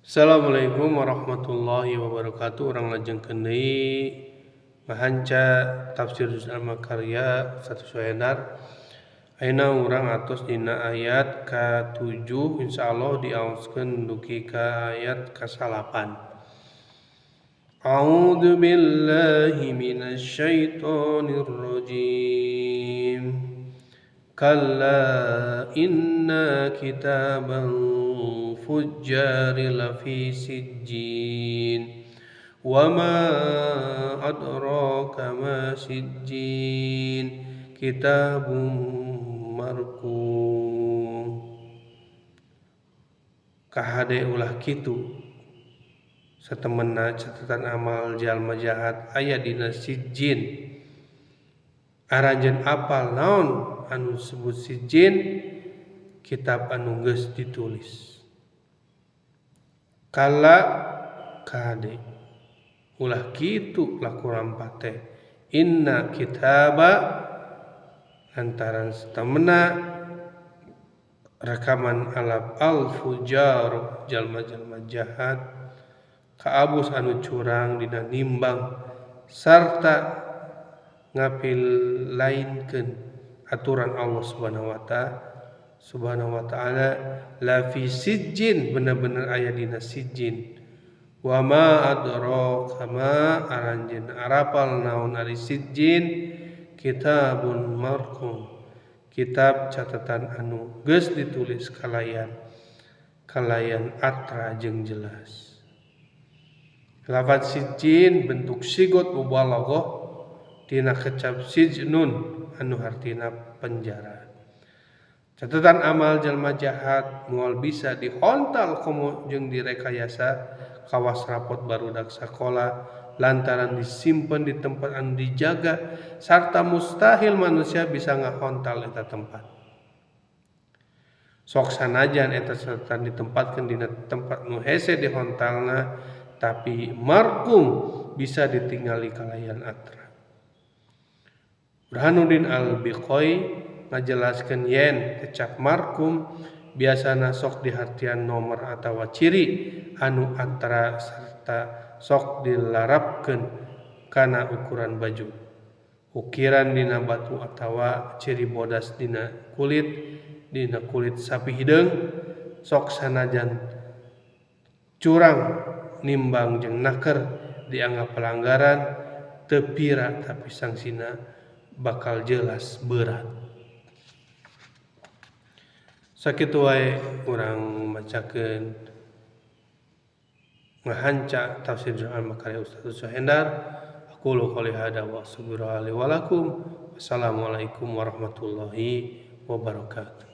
Assalamualaikum warahmatullahi wabarakatuh. Urang lajengkeun deui ngahanca tafsir Juz Amma karya Ustaz Suhendar. Ayeuna urang atos dina ayat ka-7, insyaallah diaoskeun dugi ka ayat ka-9. A'udzu billahi minasyaitonir rajim. Kalla inna kitabal fujjari lafi sijjin wa ma adraka ma sijjin kitabum marqum. Kahade ulah kitu satemenna catatan amal jalma jahat aya dina sijjin. Aranjeun apal naon anu disebut sijjin? Kitab anu geus ditulis. Kala kade ulah kitu laku rampah teh inna kitaba lantaran satemena rekaman alaf al fujar jalma-jalma jahat kaabus anu curang dina nimbang sarta ngapilainkeun aturan Allah Subhanahu wa ta'ala. Subhanahu wa ta'ala la fi sijjin, bener-bener aya dina sijjin. Wa ma adraka ma aranjeun arapal naon ari sijjin? Kitabun marqum, kitab catatan anu geus ditulis kalayan atra jeung jelas. Lafaz sijjin bentuk sigot mubalaghah tina kecap sijnun anu hartina penjara. Catatan amal jalma jahat moal bisa dihontal komo jeung direkayasa kawas rapot barudak sakola lantaran disimpen di tempat anu dijaga sarta mustahil manusia bisa ngahontal eta tempat. Sok sanajan eta catatan ditempatkeun dina tempat nu hese dihontalna, tapi markum bisa ditinggali kalayan atra. Burhanuddin Al-Biqai ngajelaskeun yen kecap markum biasana sok dihartian nomor atawa ciri anu antara serta sok dilarapkeun kana ukuran baju, ukiran dina batu atawa ciri bodas dina kulit sapi hideung. Sok sanajan curang nimbang jeung naker dianggap pelanggaran teu pira, tapi sangsina bakal jelas berat. Sakitu wae urang macakeun ngahanca tafsir Juz Amma karya Ustaz Suhendar. Aqulu qouli hada wa astaghfirullaha li wa lakum. Wassalamualaikum warahmatullahi wabarakatuh.